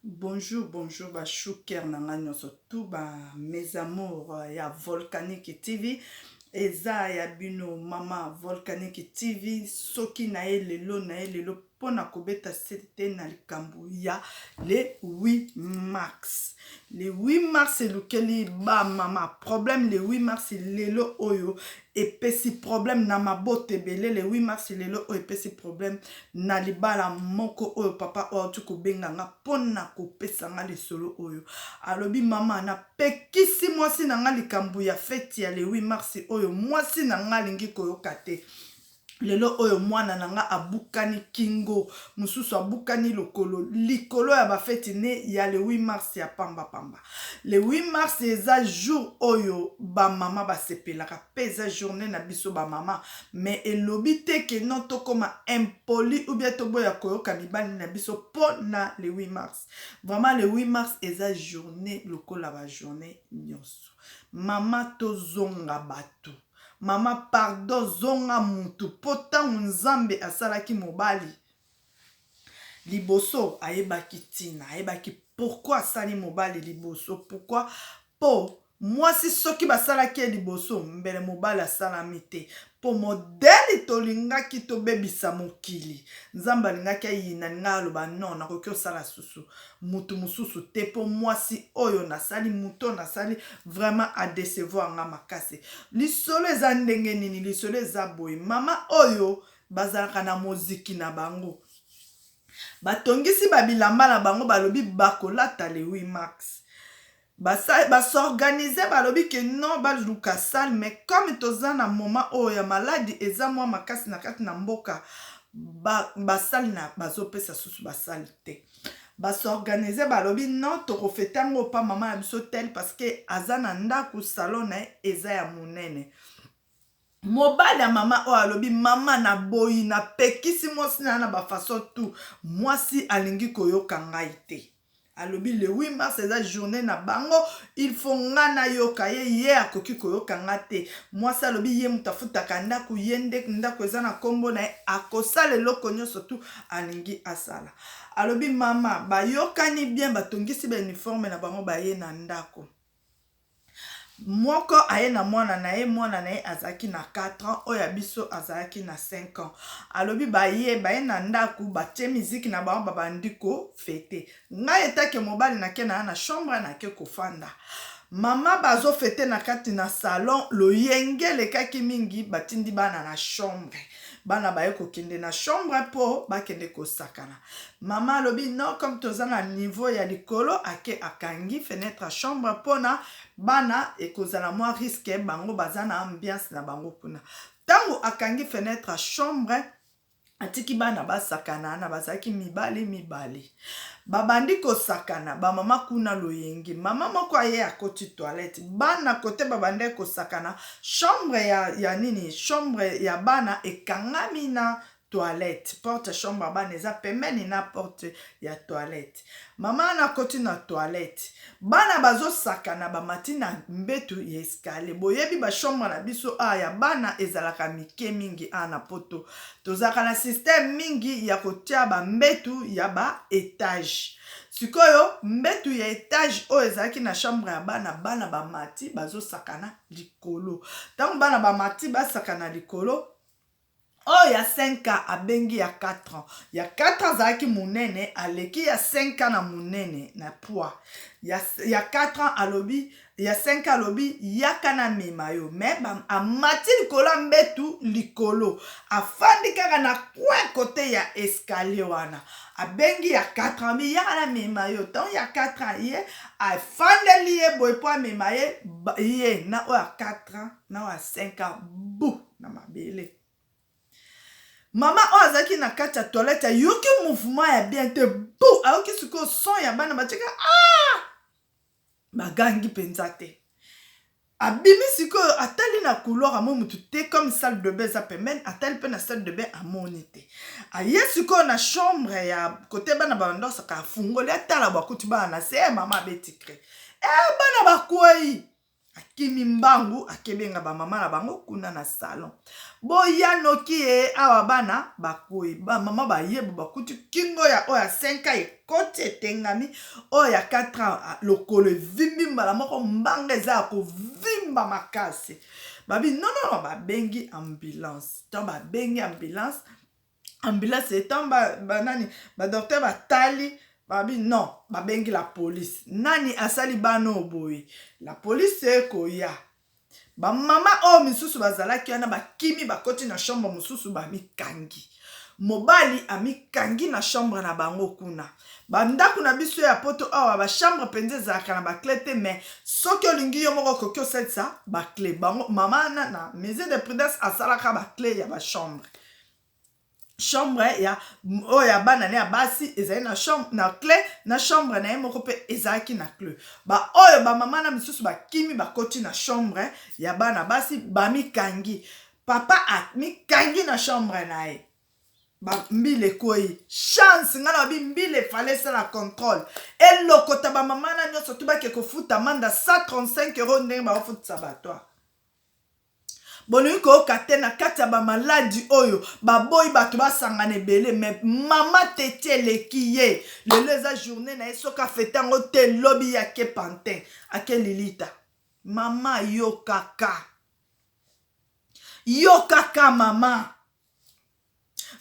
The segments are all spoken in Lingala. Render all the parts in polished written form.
Bonjour bonjour ba chouker na nga nyonso tout ba mes amours ya Volcanique TV eza ya bino mama Volcanique TV soki na ye lelo na ye lelo mpo na kobeta sete na likambo ya le 8 mars. Le 8 mars elukeli ba mama problème. Le 8 mars lelo oyo epesi problème na mabota ebele. Le 8 mars lelo oyo epesi problème na libala moko oyo papa oyo auti kobenga nga mpo na kopesa nga lisolo oyo. Alobi: "Mama, napekisi mwasi na nga likambo ya feti ya le 8 mars oyo, mwasi na nga alingi koyoka te. Lelo oyo mwana na nga abukani kingo, mosusu abukani lokolo likolo ya bafeti ne ya le 8 mars ya pambapamba." Le 8 mars eza jour oyo bamama basepelaka mpe eza journée na biso bamama, mais elobi te ke non, tokóma impoli ou bien toboya koyoka mibali na biso mpo na le 8 mars. Vraiment, le 8 mars eza journée lokola bajournée nyonso. Mama, tozonga bato. Mama, pardon, zonga mutu, mpo ntango Nzambe asalaki mobali liboso, ayebaki ntina, ayebaki pourquoi asali mobali liboso. Pourquoi? Mpo mwasi soki basalaki ye liboso, mbele mobali asalami te, mpo modele tolingaki tobebisa mokili. Nzambe alingaki ayina, alingai aloba: "Non, nakoki osala susu mutu mosusu te, mpo mwasi oyo nasali, mutu oyo nasali, vraiment adécevoir nga makasi." Lisolo eza ndenge nini? Lisolo eza boye: mama oyo bazalaka na moziki na bango, batongisi babilamba na bango, balobi bakolata le 8 mars. Bas'organiser, balobi ke non, baluka salle, mais comme toza na moment oyo ya maladi eza mwa makasi na kati na mboka, basalle na bazopesa susu basalle te. Bas'organiser, balobi non, tokofêter yango pa mama na biso tel, parce que aza na ndako, salon na ye eza ya monene. Mobali ya mama oyo alobi: "Mama, naboyi, napekisi mwasi na ya na bafaçon tout, mwasi alingi koyoka ngai te." Alobi le 8 mars eza journée na bango, il faut nga nayoka ye, ye akoki koyoka nga te. Mwasi alobi ye moto afutaka ndako, ye nde ndako eza na nkombo na ye, akosala eloko nyonso tu alingi asala. Alobi mama, bayokani bien, batongisi bauniforme na bango, baye na ndako. Moko aye na mwana na ye, mwana na ye azalaki na 4 ans, oyo ya biso azalaki na 5 ans. Alobi baye, baye na ndako, batie miziki na bango, babandi kofêter. Ngai etake mobali, nake na ya na chambre, nake kofanda. Mama bazofêter na kati na salon, loyenge elekaki mingi, batindi bana na chambre. Bana baye kokende na chambre mpo bakende kosakana. Mama alobi non, comme toza na niveau ya likolo, ake akangi fenêtre ya chambre mpona bana ekozala mwa risque, bango baza na ambiance na bango kuna. Ntango akangi fenêtre ya chambre, atiki bana basakana na bazalaki mibale mibale, babandi kosakana. Bamama kuna loyenge, mama moko aye akoti toilette, bana kote babandi kosakana. Chambre ya nini, chambre ya bana ekangami na toilette, porte chambre ya bana eza pembeni na porte ya toilette. Mama wana akoti na toilette, bana bazosakana, bamati na mbetu ya escalier. Boyebi bachambre na biso awa ya bana ezalaka mike mingi. Awa na Poto tozalaka na système mingi ya kotia bambetu ya baétage. Sikoyo mbetu ya étage oyo ezalaki na chambre ya bana, bana bamati, bazosakana likolo. Ntango bana bamati, basakana likolo, oyo ya 5 ans abengi ya 4 ans. Ya 4 ans azalaki monene, aleki ya 5 ans na monene, na poids. Ya 4 ans alobi, ya 5 ans alobi: "Yaka na mema yo." Mais amati likolo ya mbetu likolo, afandi kaka na coin kote ya escalier wana. Abengi ya 4 ans: "Yaka na mema yo." Ntango ya 4 ans ye afandeli ye boye mpo amema ye, ye na oyo ya 4 ans na oyo ya 5 ans, bu na mabele. Mama oyo azalaki na kati ya toilette ayoki mouvement ya bien te, bu ayoki sikoyo son ya bana batiaka, ah, bagangi mpenza te. Abimi sikoyo, atali na couloir, amoni mutu te. Comme salle de bain eza pembeni, atali mpe na salle de bain, amoni te. Aye sikoyo na chambre ya kote bana bandosaka, afungoli, atala, bakuti bana na se. Mama abeti cri: "E, bana bakwei!" Akimi mbangu akebenga bamama na bango kuna na salon. Boya noki ye awa bana bakwei. Bamama baye bakuti kingo ya oyo ya 5 ans ekoti etengami, oyo ya 4 ans lokolo evimbi mbala moko, mbanga eza ya kovimba makasi. Babi non non non, babengi ambulance. Tant babengi ambulance, ambulance etant ba, ba nani ba docteur batali, babi non, babengi la police. Nani asali bana oyo boye? La police ekoya. Bamama oyo misusu bazalaki wana bakimi, bakoti na chambre mosusu, bamikangi. Mobali amikangi na chambre na bango kuna. Bandako na biso ya poto awa, bachambre mpenza ezalaka na baclé te, mais soki olingi yo moko okoki osalisa baclé. Bango mama na, na mesure de prudence asalaka baclé ya bachambre. Chambre ya oyo ya bana ne ya basi ezali na chambre na clé, na chambre na ye moko mpe ezalaki na clé. Baoyo bamama na misusu bakimi, bakoti na chambre ya bana basi, bamikangi. Papa amikangi na chambre na ye. Mbila ekwei. Chance ngai na babi mbila efale esala contrôle, elokota bamama na nyonso to bake kofuta manda 135 euro ndenge baofutisa bato. Bolingi koyoka te na kati ya bamaladi oyo baboyi bato basangana ebele, mais mama Teti eleki ye. Lelo eza journée na ye, soki afêter yango te, lobi ye ake pantin, ake lilita. Mama, yokaka, yokaka mama.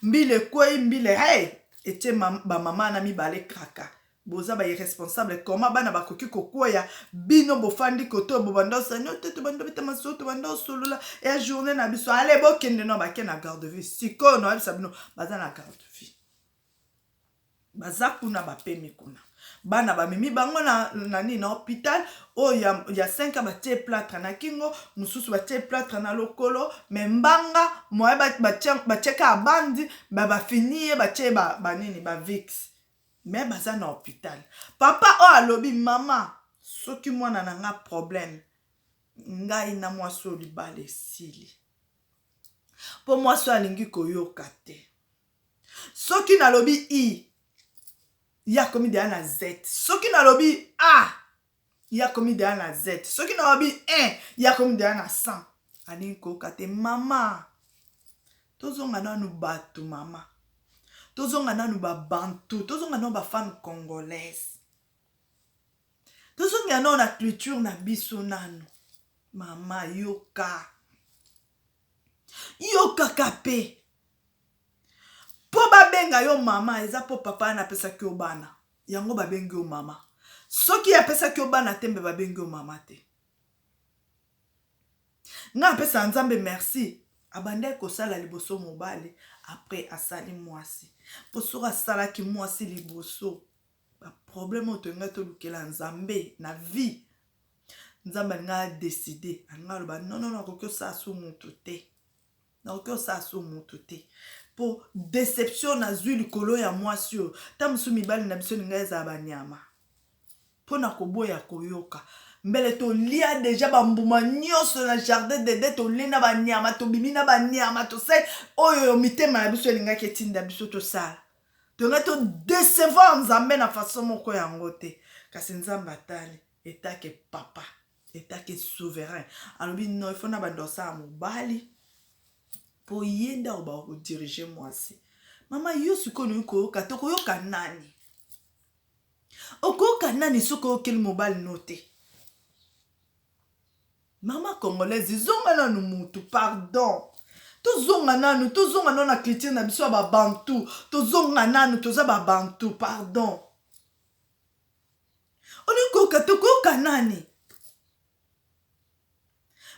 Mbila ekwei, mbila hey, etie bamama na mibale kraka. Boza bairresponsable. Koma bana bakoki kokwea, bino bofandi koto, bobanda osani te, tobanda obeta masolo, tobanda osolola ya journée na biso. Ale, bokende no bake na garde vue. Sikoyo nayebisa bino, baza na garde vue, baza kuna, bapemi kuna. Bana bamemi bango na nini, na hôpital. Oyo ya 5 ans batie plâtre na kingo, mosusu batie plâtre na lokolo, mais mbanga moye batie kaka bandi, bafini ye, batie banini, bavix, mais baza na hôpital. Papa oyo alobi: "Mama, soki mwana na nga problème, ngai na mwasi oyo libala esili, mpo mwasi oyo alingi koyoka te. Soki nalobi i, ye akomi deya na z. Soki nalobi a, ye akomi deya na z. Soki nalobi 1, ye akomi deya na 100. Alingi koyoka te." Mama, tozonga nanu bato. Mama, tozonga nanu babantu, tozonga nanu bafemme congolaise, tozongela nano na culture na biso nanu. Mama, yoka, yokaka mpe mpo babenga yo mama eza mpo papa wana apesaki yo bana, yango babengi yo mama. Soki apesaki yo bana te, mbe babengi yo mama te. Ngai apesaka Nzambe merci, abandaki kosala liboso mobali, après asali mwasi, mpo soki asalaki mwasi liboso, baproblème oyo tolingai tolukela Nzambe na vie, Nzambe alingai adécider, alingai aloba: "Non, non, nakoki osala so motu te, nakoki osala so motu te, mpo déception nazwi likolo ya mwasi oyo." Ta mosusu mibali na biso elingai ezala banyama mpo na koboya koyoka. Mbele tolia déjà bambuma nyonso na jardin d'Eden, tolie na banyama, tobimi na banyama, tosali oyo mitema na biso elingaki etinda biso tosala. Tongai todécevoir Nzambe na façon moko yango te. Kasi Nzambe atali etake papa, etake souverain, alobi: "Non, ifo na bando osala mobali, mpo ye nde akobaka kodiriger mwasi." Mama, yo sikoyo olingi koyoka te, okoyoka nani? Okoyoka nani soki oyokeli mobali no te? Mama congolaise, zonga nanu mutu, pardon. Tozonga nanu, tozonga nanu na culture na biso ya babantu. Tozonga nanu, toza babantu, pardon. Olingi koyoka te, okoyoka nani?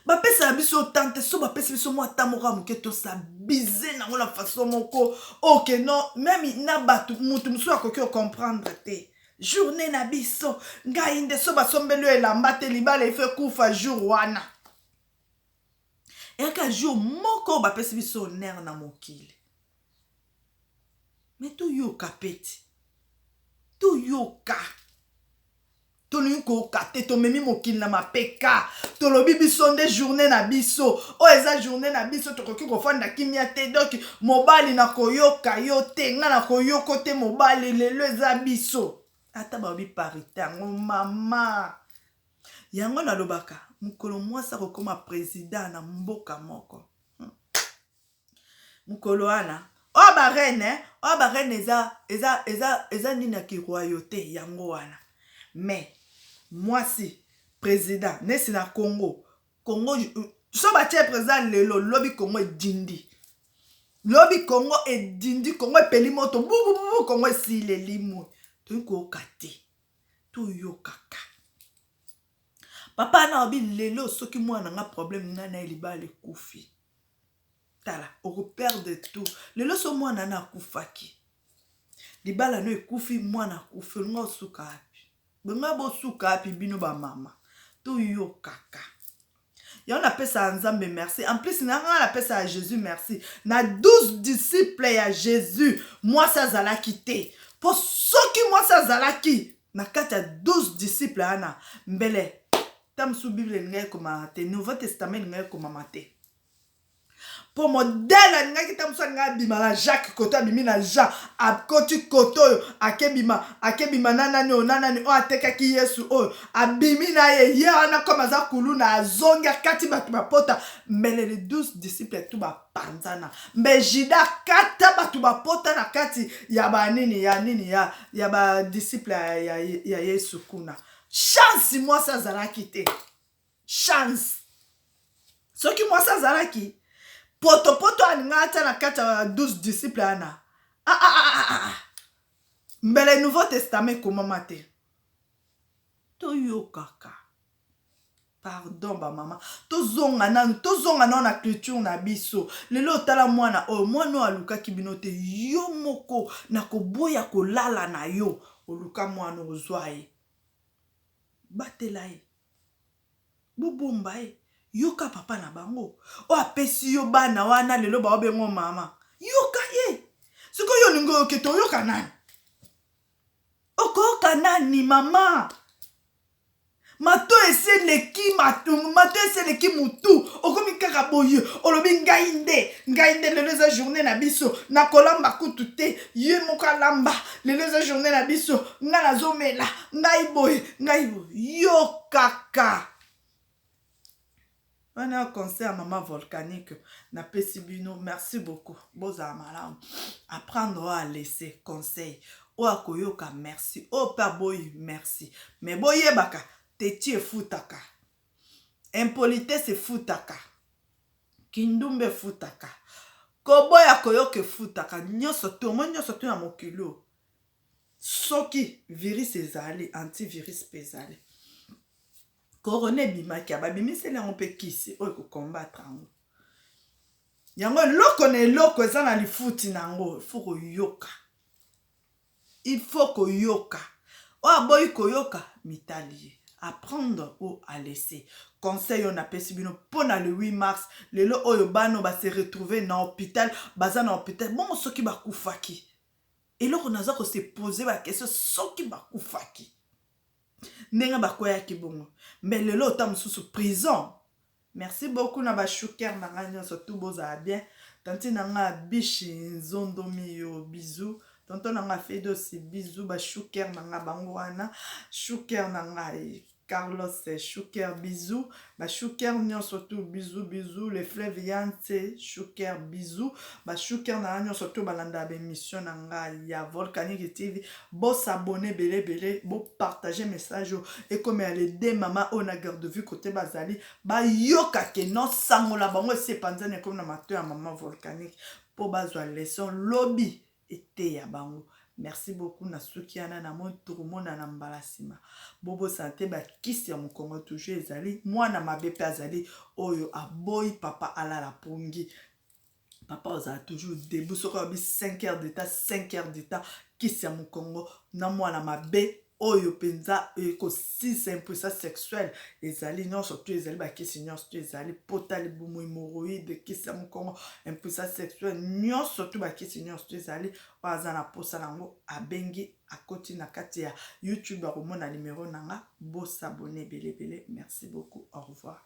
Bapesaka biso tante so, bapesi biso mwa ata moko ya moke, tosabize nango na façon moko oke non, même na bato, motu mosusu akoki ocomprendre te. Journée na biso, ngai nde so basombeli oyo elamba te, libala efe kufa jour wana. Eyaka jour moko oyo bapesi biso honneur na mokili, mais toyoka peti, toyoka. Tolingi koyoka te, tomemi mokili na mapeka. Tolobi biso nde journée na biso, oyo eza journée na biso, tokoki kofanda kimia te. Donc mobali, na koyoka yo te, ngai na koyoko te. Mobali, lelo eza biso. Ata balobi parité yango, mama, yango nalobaka. Mokolo mwasi akokoma president na mboka moko, Mokolo wana oyo ba reine, oyo ba reine eza nini ya kiroyauté yango wana. Mais mwasi président nesi na Congo, Congo so batie président lelo, lobi Congo edindi, lobi Congo edindi, Congo epeli moto bubububu, Congo esili, elimwe. Toyei koyoka te, toyokaka papa na obi lelo. Soki mwana nga problème, ngai na ye libala ekufi, tala, okoperdre tout. Lelo so mwana na akufaki, libala no ekufi, mwana akufi, olinga osuka wapi? Bonga bosuka wapi bino bamama? Toyokaka yango. Napesaka Nzambe merci. En plus na nga, napesaka Jésus merci. Na 12 disciple ya Jésus, mwasi azalaki te, mpo soki mwasi azalaki na kati ya 12 disciple wana, mbele ta mosusu Bible elingai ekomama te, Nouveau Testament elingai ekomama te, mpo modèle alingaki ta mosusu alingaki abima na Jacques koto, abimi na Jean, akoti koto oyo, akebima, akebima na nani oyo, na nani oyo atekaki Yesu oyo, abimi na ye. Ye wana kome aza kuluna, azongi, akati bato bapota. Mbele le 12 disciple tu bapanzana, mbe Juda akata bato bapota na kati ya banini ya nini ya badisciple ya Yesu kuna. Chance mwasi azalaki te. Chance, soki mwasi azalaki, potopoto alinga atia na kati ya 12 disciple wana, ah, ah, ah, ah, ah. Mbele Nouveau Testament ekomama te. Toyokaka, pardon bamama, tozonga nanu, tozonga nano na culture na biso. Lelo otala mwana oyo, mwana oyo alukaki bino te. Yo moko na koboya kolala na yo, oluka mwana, ozwa ye, batela ye, bobomba ye. Yoka papa na bango oyo apesi yo bana wana, lelo baobengo mama. Yoka ye. Sikoyo olingi oyoke te, oyoka nani? Okoyoka nani, mama? Mato esi eleki, mato esi eleki mutu. Okomi kaka boye, olobi ngai nde, ngai nde. Lelo eza journée na biso, nakolamba kutu te, ye moko alamba. Lelo eza journée na biso, ngai nazomela, ngai boye, ngai boye. Yokaka wana conseil ya mama volcanique napesi bino. Merci beaucoup, bozala malamu. Apprendre oyo alaisser conseil oyo akoyoka, merci. Oyo mpe aboyi, merci. Mais boyebaka teti efutaka, impolitesse efutaka, kindumba efutaka, koboya koyoka efutaka. Nyonso to omoi, nyonso to na mokili oyo, soki virus ezali, antivirus mpe ezali. Corona ebimaki, babimiseli yango mpe kisi oyo ekocombattre yango. Yango eloko na eloko eza na lifuti na yango. Il faut koyoka, il faut koyoka. Oyo aboyi koyoka, mitali ye. Apprendre ou à laisser. Conseil oyo napesi bino mpo na le 8 mars. Lelo oyo bana base retrouve na hôpital, baza na hôpital bongo. Soki bakufaki, eloko naza kose poser baquestion, soki bakufaki ndenge bakweyaki bongo, mbe lelo ota mosusu prison. Merci beaucoup na bashuker na ngai nyonso tu, bozala bien. Tanti na ngai Bishi Nzondomi yo, bisou. Tonton na ngai Fedosi, bisou. Bashuker na ngai bango wana, shuker na ngai Carlos Shuker, bisou. Bashuker nyonso tu, bisou, bisou. Le fleuve Yance Shuker, bisou. Bashuker na ngai nyonso tu balanda baémission na ngai ya Volcanique TV, bosabonner ebele ebele, bopartage message oyo ekomela les deux mama oyo na garde vue kote bazali, bayoka ke non, sango na bango esi epanzani, ekomi na mato ya mama volcanique, mpo bazwa leçon, lobi eteya bango. Merci beaucoup. Na suki wana, namoni tokomonana mbala nsima. Bobosana te, bakisi ya mokongo toujours ezali. Mwana mabe mpe azali oyo aboyi papa alala pongi. Papa ozala toujours debout. Soki olobi 5 heures de temps, 5 heures de temps. Kisi ya mokongo na mwana mabe oyo mpenza ekosilisa impuissance sexuelle ezali nyonso to ezali, bakisi nyonso to ezali, pota libumu, hémorroïde, kisi ya mokongo, impuissance sexuelle, nyonso to bakisi nyonso to ezali. Oyo aza na posa nango, abengi, akoti na kati ya YouTube, akomona numero na nga. Bosabonner ebele ebele. Merci beaucoup, au revoir.